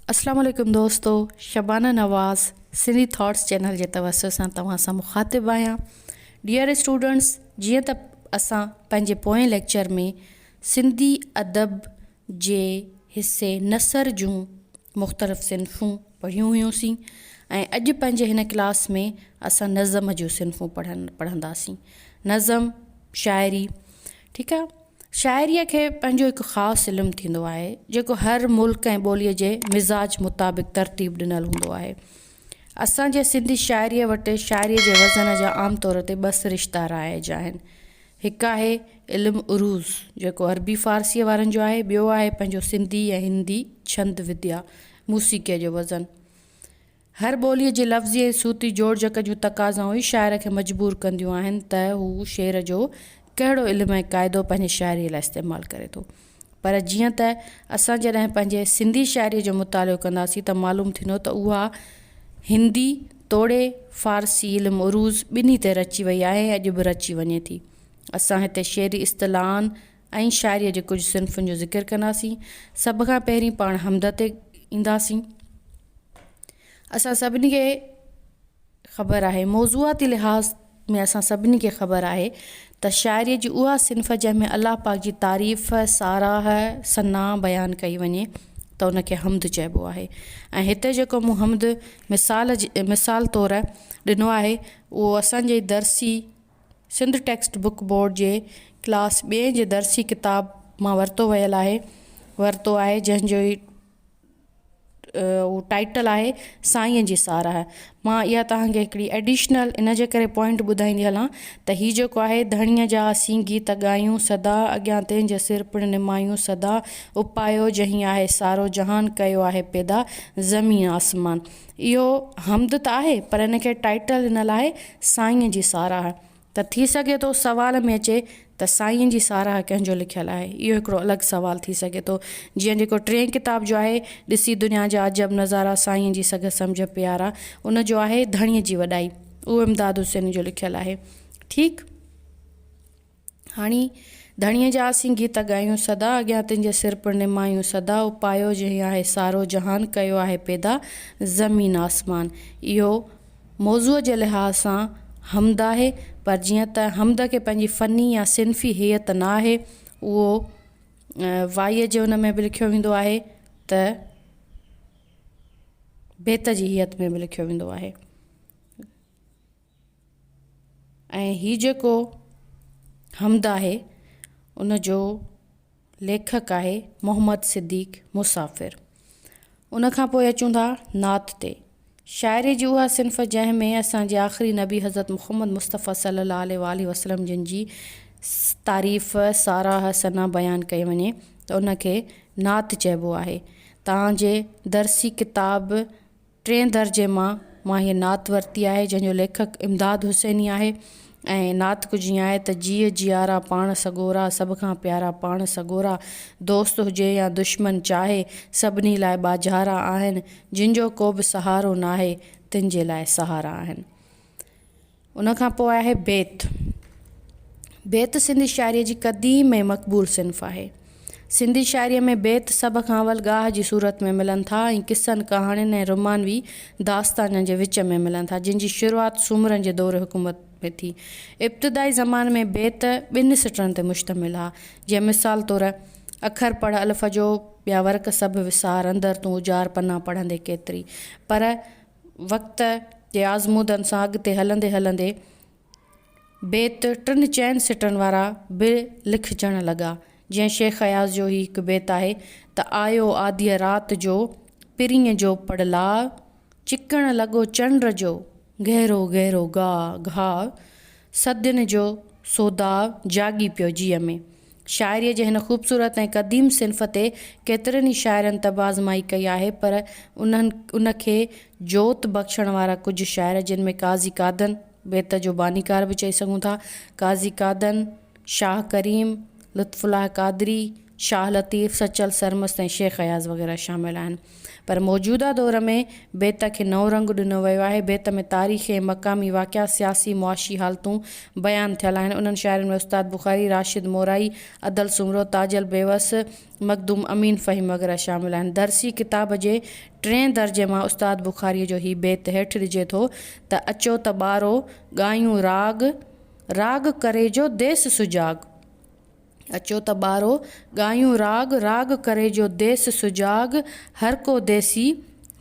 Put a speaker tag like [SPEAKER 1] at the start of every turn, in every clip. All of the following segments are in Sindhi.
[SPEAKER 1] اسلام عليڪم دوستو شبانه نواز سنڌي ٿاٽس چينل جي توسط سان توهان سان مخاطب آهيان ڊيئر اسٽوڊنٽس جيئن ته اسان پنهنجي پوئين ليڪچر ۾ سنڌي ادب جي حصي نثر جون مختلف صنفون پڙهيون هيون سين ۽ اڄ پنهنجي هن ڪلاس ۾ اسان نظم جون صنفون پڙهن پڙهنداسين نظم شاعري ٺيڪ آهي شاعريء کي پنهنجو هڪ خاص علم ٿيندو آهي، جيڪو هر ملڪ ۽ ٻوليء جي مزاج مطابق ترتيب ڏنل هوندو آهي. اسان جي سنڌي شاعريء وٽ شاعريء جي وزن جا عام طور تي ٻه سرشتا رائج آهن. هڪ آهي علم عروض، جيڪو عربي فارسيء وارن جو آهي، ٻيو آهي پنهنجو سنڌي ۽ هندي ڇند وديا، موسيقيء جو وزن. هر ٻوليء جي لفظي ۽ صوتي جوڙجڪ جون تقاضائون ئي شاعر کي مجبور ڪنديون آهن ته هو شعر جو ڪهڙو علم ۽ قاعدو پنهنجي شاعريء لاء استعمال ڪري ٿو. پر جيئن ته اسان جڏهن پنهنجي سنڌي شاعريء جو مطالعو ڪنداسين ته معلوم ٿيندو ته اها هندي توڙي فارسي علم عروض ٻنهي تي رچي وئي آهي ۽ اڄ به رچي وڃي ٿي. اسان هتي شعري اصطلاحن ۽ شاعريء جي ڪجهه صنفن جو ذڪر ڪنداسين. سڀ کان پهرين پاڻ حمد تي اينداسين. اسان سڀني کي خبر آهي موضوعاتي لحاظ ۾ اسان سڀني کي خبر آهي ته شاعريء جي اها صنف جنهن ۾ الله پاڪ جي تعريف، ساراهه، ثنا بيان ڪئي وڃي ته ان کي حمد چئبو آهي ۽ هتي جيڪو مون حمد مثال جي مثال طور ڏنو آهي اهو اسان جي درسي سنڌ ٽيڪسٽ بڪ بورڊ جي ڪلاس ٻئين جي درسي ڪتاب مان ورتو ويل آهي ورتو آهي جنهن جو اهو ٽائيٽل آهي سائين جي ساراهه مان اها توهان کي هڪڙي ايڊيشنل ان جي ڪري پوائنٽ ٻڌائيندي هلان ته هي جيڪو آهي ڌڻيء جا اسين گيت ڳايون سدا اڳيان تنهن جي سر پڻ نمايون سدا اپايو جنهين آهي سارو جهان ڪيو آهي پيدا زمين آسمان اهو حمد ته آهي پر ان کي ٽائيٽل ڏنل آهي سائين جي ساراهه ته ٿي سگهي ٿو سوال ۾ اچي ته سائين جي ساراهه ڪنهن جو لکيل آهي؟ اهو هڪڙو الڳ سوال ٿي سگهي ٿو. جيئن جيڪو ٽئين ڪتاب جو آهي، ڏسي دنيا جا عجب نظارا سائين جي سگهه سمجهه پيارا ان جو آهي ڌڻيء جي وڏائي. اهو امداد حسيني جو لکيل آهي. ٺيڪ. هاڻي ڌڻيء جا اسين گيت ڳايون سدا اڳيان تنهنجي سر پڻ نمايون سدا اپايو جنهن آهي سارو جهان ڪيو آهي پيدا زمين آسمان. اهو موضوع جي لحاظ سان حمد آهي، پر جيئن ته حمد کي پنهنجي فني يا صنفي هيئت نه آهي، اهو وائيء جي ان ۾ به لکيو ويندو آهي ته بيت جي هيئت ۾ به لکيو ويندو آهي ۽ هي جيڪو حمد آهي ان جو ليکڪ آهي محمد صديق مسافر. ان کان پوء اچون ٿا نعت تي. شاعري جي اها صنف جنهن ۾ اسان جي آخري نبي حضرت محمد مصطفيٰ صلي الله عليه واٰله وسلم جن جي تعريف، ساراهه، ثنا بيان ڪئي وڃي ته ان کي نعت چئبو آهي. توهان جي درسي ڪتاب ٽئين درجي مان مان هيء نعت ورتي آهي، جنهن جو ليکڪ امداد حسيني آهي ۽ نعت ڪجهه ائين آهي ته جيء جيارا پاڻ سڳورا، سڀ کان پيارا پاڻ سڳورا، دوست هجي يا دشمن چاهي، سڀني لاء ٻاجهارا آهن، جن جو ڪو به سهارو ناهي، تن جي لاء سهارا آهن. ان کان پوء آهي بيت. بيت سنڌي شاعريء جي قديم ۽ مقبول صنف آهي. سنڌي شاعريء ۾ بيت سڀ کان اول ڳاهه جي صورت ۾ ملن ٿا ۽ قصن، ڪهاڻين ۽ رومانوي داستانن جي وچ ۾ ملن ٿا، جن جي شروعات سومرن جي دور حڪومت ۾ ٿي. ابتدائي زماني ۾ بيت ٻن سٽن تي مشتمل ها، جيئن مثال طور، اکر پڙهه الف جو، ٻيا ورق سڀ وسار، اندر تون اجار، پنا پڙهندي ڪيتري. پر وقت جي آزمودن سان اڳتي هلندي هلندي بيت ٽن چئن سٽن وارا به لکجڻ لڳا. جيئن شيخ اياز جو هي هڪ بيت آهي ته آيو آڌيء رات جو پرينء جو پڙلاء، چڪڻ لڳو چنڊ جو گهرو گهرو گهاء، صدين جو سوداء جاڳي پيو جيء ۾. شاعريء جي هن خوبصورت ۽ قديم صنف تي ڪيترن ئي شاعرن طبع آزمائي ڪئي آهي پر انهن ان کي جوت بخشڻ وارا ڪجهه شاعر جن ۾ قاضي قادن، بيت جو بانيڪار به چئي سگهون ٿا، قاضي قادن، شاهه ڪريم، لطف الله قادري، شاهه لطيف، سچل سرمست ۽ شيخ اياز وغيره شامل آهن. پر موجوده دور ۾ بيت کي نئون رنگ ڏنو ويو آهي. بيت ۾ تاريخي ۽ مقامي واقعا، سياسي، معاشي حالتون بيان ٿيل آهن. انهن شاعرن ۾ استاد بخاري، راشد مورائي، ادل سومرو، تاجل بيوس، مخدوم امين فهيم وغيره شامل آهن. درسي ڪتاب جي ٽئين درجي مان استاد بخاريء جو هي بيت هيٺ ڏجي ٿو ته اچو ته ٻارو ڳايون راڳ، راڳ ڪري جو ديس سجاڳ. اچو ته ٻارو ڳايون راڳ، راڳ ڪري جو ديس سجاڳ، هر ڪو ديسي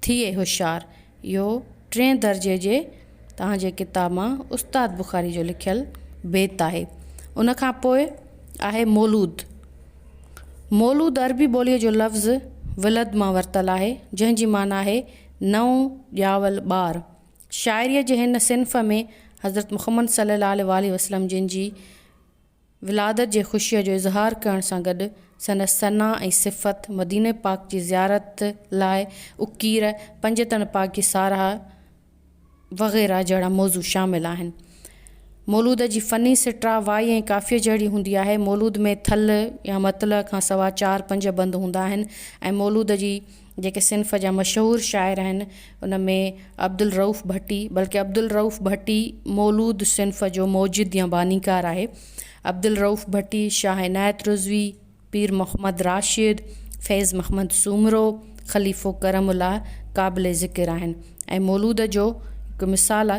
[SPEAKER 1] ٿئي هوشيار. اهو ٽئين درجي جي توهان جي ڪتاب مان استاد بخاري جو لکيل بيت آهي. ان کان پوء آهي مولود. مولود عربي ٻوليء جو لفظ ولد مان ورتل آهي، جنهن جي معنيٰ آهي نئون ڄاول ٻار. شاعريء جي هن صنف ۾ حضرت محمد صلي الله عليه واٰله وسلم جن جي ولادت جي خوشيء جو اظهار ڪرڻ سان گڏ سندس ثنا ۽ صفت، مديني پاڪ جي زيارت لاء اڪير، پنجتن پاڪ جي ساراهه وغيره جهڙا موضوع شامل آهن. مولود جي فني سٽا وائي ۽ ڪافيء جهڙي هوندي آهي. مولود ۾ ٿلهه يا مطلع کان سوا چار پنج بند هوندا آهن ۽ مولود جي جيڪي صنف جا مشهور شاعر آهن ان ۾ عبدالرئوف ڀٽي بلڪه عبدالرئوف ڀٽي مولود صنف جو موجد يا بانيڪار آهي. عبدالرئوف ڀٽي، شاهه عنايت رضوي، پير محمد راشد، فيض محمد سومرو، خليفو ڪرم الله قابل ذڪر آهن ۽ مولود جو هڪ مثال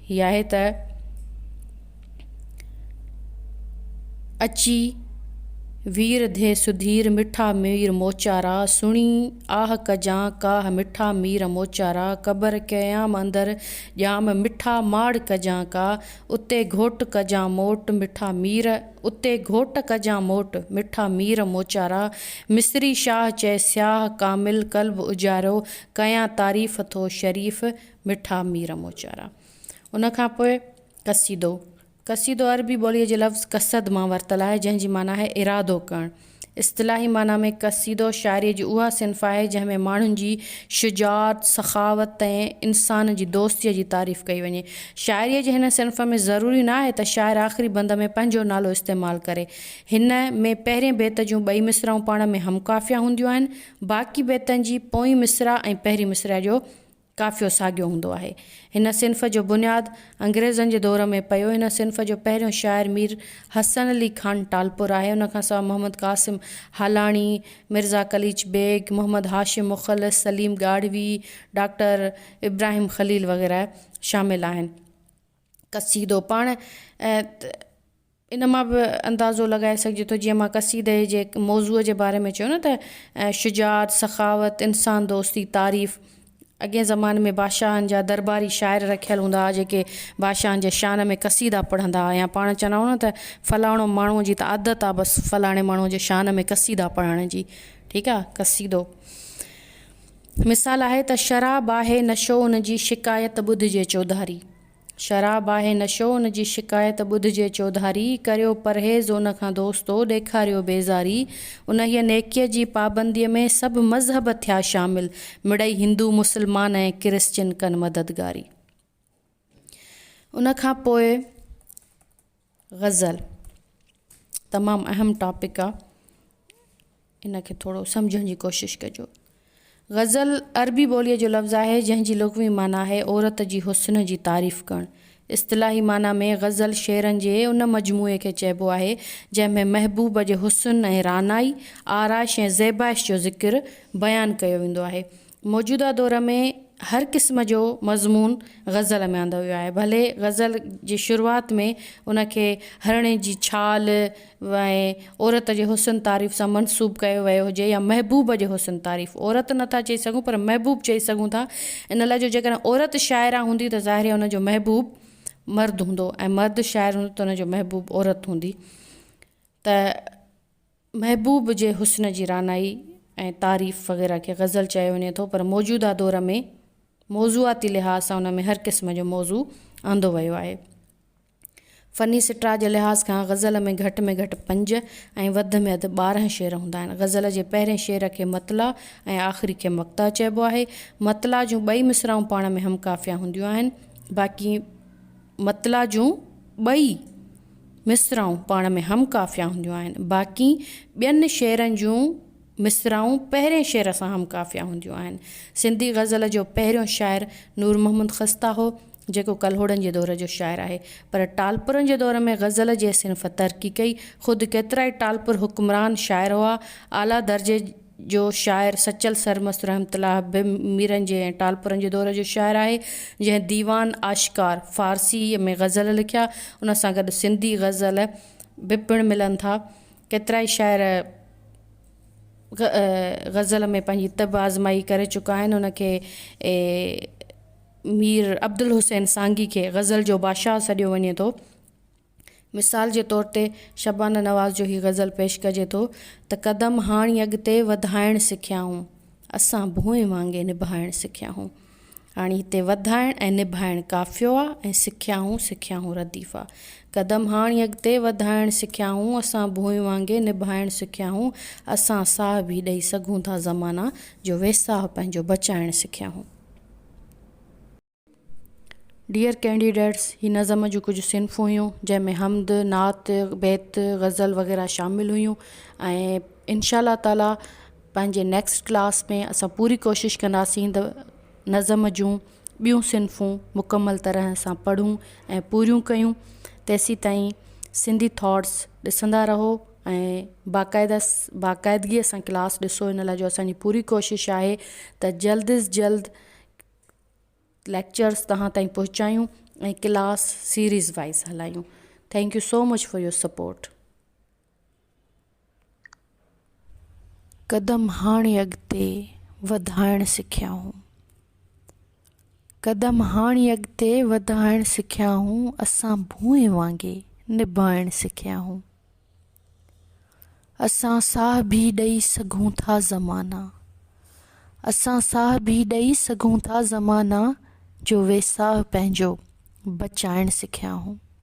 [SPEAKER 1] هي آهي ته. اچي وير ڌي سڌير مٺا مير موچارا، سڻي آه ڪجان ڪاهه مٺا مير موچارا، قبر قيام اندر ڄام مٺا ماڙ ڪجان ڪا، اتي گهوٽ ڪجان موٽ مٺا مير اتي گهوٽ ڪجان موٽ مٺا مير موچارا، مصري شاهه چئي سياهه ڪامل قلب اجاريو، ڪيان تعريف ٿو شريف مٺا مير موچارا. ان کان پوء قصيدو، قصيدو عربي ٻوليء جي لفظ قصد مان ورتل آهي، جنهن جي معنيٰ آهي ارادو ڪرڻ. اصطلاحي معنيٰ ۾ قصيدو شاعريء جي اها صنف آهي، جنهن ۾ ماڻهن جي شجاعت، سخاوت ۽ انسان جي دوستيء جي تعريف ڪئي وڃي. شاعريء جي هن صنف ۾ ضروري نه آهي ته شاعر آخري بند ۾ پنهنجو نالو استعمال ڪري. هن ۾ پهرين بيت جون ٻئي مصرعون پاڻ ۾ هم قافيه هونديون آهن، باقي بيتن جي پوئين مصرع ۽ پهرين مصرع جو قافيو ساڳيو هوندو آهي. هن صنف جو بنياد انگريزن جي دور ۾ پيو. هن صنف جو پهريون شاعر مير حسن علي خان ٽالپر آهي. ان کان سواء محمد قاسم هالاڻي، مرزا قليچ بيگ، محمد هاشم مخلص، سليم ڳاڙهوي، ڊاڪٽر ابراهيم خليل وغيره شامل آهن. قصيدو پاڻ ان مان به اندازو لڳائي سگهجي ٿو جيئن مان قصيدي جي موضوع جي باري ۾ چيو نه ته شجاعت، سخاوت، انسان دوستي، تعريف اڳئين زماني ۾ بادشاهن جا درباري شاعر رکيل هوندا هئا جيڪي بادشاهن جي شان ۾ قصيدا پڙهندا هئا يا پاڻ چوندا هئا نه ته فلاڻو ماڻهو جي ته عادت آ بس فلاڻي ماڻهو جي شان ۾ قصيدا پڙهڻ جي ٺيڪ آ قصيدو مثال آهي ته شراب آهي نشو ان جي شڪايت ٻڌجي چوڌاري. شراب آهي نشو ان جي شڪايت ٻڌجي چوڌاري، ڪريو پرهيز ان کان دوستو ڏيکاريو بيزاري، انهيء نيڪيء جي پابنديء ۾ سڀ مذهب ٿيا شامل، مڙئي هندو مسلمان ۽ ڪرسچن ڪن مددگاري. ان کان پوء غزل تمام اهم ٽاپڪ آ ان کي ٿورو سمجهڻ جي ڪوشش ڪجو. غزل عربي ٻوليء جو لفظ آهي جنهن جي لغوي معنيٰ آهي عورت جي حسن جي تعريف ڪرڻ. اصطلاحي معنيٰ ۾ غزل شعرن جي ان مجموعي کي چئبو آهي جنهن ۾ محبوب جي حسن ۽ رعنائي، آرائش ۽ زيبائش جو ذڪر بيان ڪيو ويندو آهي. موجوده دور ۾ هر قسم جو مضمون غزل ۾ آندو ويو آهي. ڀلي غزل جي شروعات ۾ ان کي هرڻي جي ڇال ۽ عورت جي حسن تعريف سان منسوب ڪيو ويو هجي يا محبوب جي حسن تعريف، عورت نه ٿا چئي سگهون پر محبوب چئي سگهون ٿا، ان لاء جو جيڪڏهن عورت شاعره هوندي ته ظاهر آهي ان جو محبوب مرد هوندو ۽ مرد شاعر هوندو ته ان جو محبوب عورت هوندي ته محبوب جي حسن جي رعنائي ۽ تعريف وغيره کي غزل چيو وڃي ٿو پر موجوده دور ۾ موضوعاتي لحاظ سان ان ۾ هر قسم جو موضوع آندو ويو آهي. فني سٽاء جي لحاظ کان غزل ۾ گهٽ ۾ گهٽ پنج ۽ وڌ ۾ اڌ 12 شعر هوندا آهن. غزل جي پهرين شعر کي مطلع ۽ آخري کي مقطع چئبو آهي. مطلع جون ٻئي مصرعون پاڻ ۾ هم قافيه هونديون آهن. باقي مطلع جون ٻئي. مصرعون پاڻ ۾ هم قافيه هونديون آهن، باقي ٻين شعرن جون مصرعون پهرين شعر سان هم قافيه هونديون آهن. سنڌي غزل جو پهريون شاعر نور محمد خسته هو، جيڪو ڪلهوڙن جي دور جو شاعر آهي، پر ٽالپرن جي دور ۾ غزل جي صنف ترقي ڪئي. خود ڪيترائي ٽالپر حڪمران شاعر هئا. اعليٰ درجي جو شاعر سچل سرمست رحمة الله به ميرن جي ۽ ٽالپرن جي دور جو شاعر آهي، جنهن ديوان آشڪار فارسيء ۾ غزل لکيا. ان سان گڏ سنڌي غزل به پڻ ملن ٿا. ڪيترائي شاعر غزل ۾ پنهنجي طب آزمائي ڪري چڪا آهن. ان کي مير عبدالحسين سانگي کي غزل جو بادشاهه سڏيو وڃي ٿو. مثال جي طور تي شبانه نواز جو هي غزل پيش ڪجي ٿو ته قدم هاڻي اڳتي وڌائڻ سکيا هون، اسان ڀونء وانگي نڀائڻ سکيا هون. هاڻي هتي وڌائڻ ۽ نڀائڻ قافيو آ ۽ سکيا هون سکيا هون رديف آ. قدم هاڻي اڳتي وڌائڻ سکيا هون، اسان ڀونء وانگي نڀائڻ سکيا هون، اسان ساهه به ڏئي سگهون ٿا زمانا جو ويساهه پنهنجو بچائڻ سکيا هون. ڊيئر ڪينڊيڊيٽس هي نظم جون ڪجهه صنفون هيون جنهن ۾ حمد، نعت، بيت، غزل وغيره شامل هيون ۽ انشاء الله تعالي پنهنجي نيڪسٽ ڪلاس ۾ اسان پوري ڪوشش ڪنداسين ته نظم جون ٻيون صنفون مڪمل طرح سان پڙهون ۽ پوريون ڪيون تيسين تائين سنڌي ٿاٽس ڏسندا رهو ۽ باقاعده باقاعدگي سان ڪلاس ڏسو ان لاء جو اسان جي پوري ڪوشش آهي ته جلد از جلد ليڪچرس توهان تائين پهچايون ۽ ڪلاس سيريز وائز هلايون thank you so much for your support. قدم هاڻي اڳتي وڌائڻ سکيا هون قدم هاڻي اڳتي وڌائڻ سکيا هون اسان ڀونء وانگي نڀائڻ سکيا هون. اسان ساهه ڀي ڏئي سگهون ٿا زمانا. اسان ساهه ڀي ڏئي سگهون ٿا زمانا جو ويساهه پنهنجو بچائڻ سکيا هون.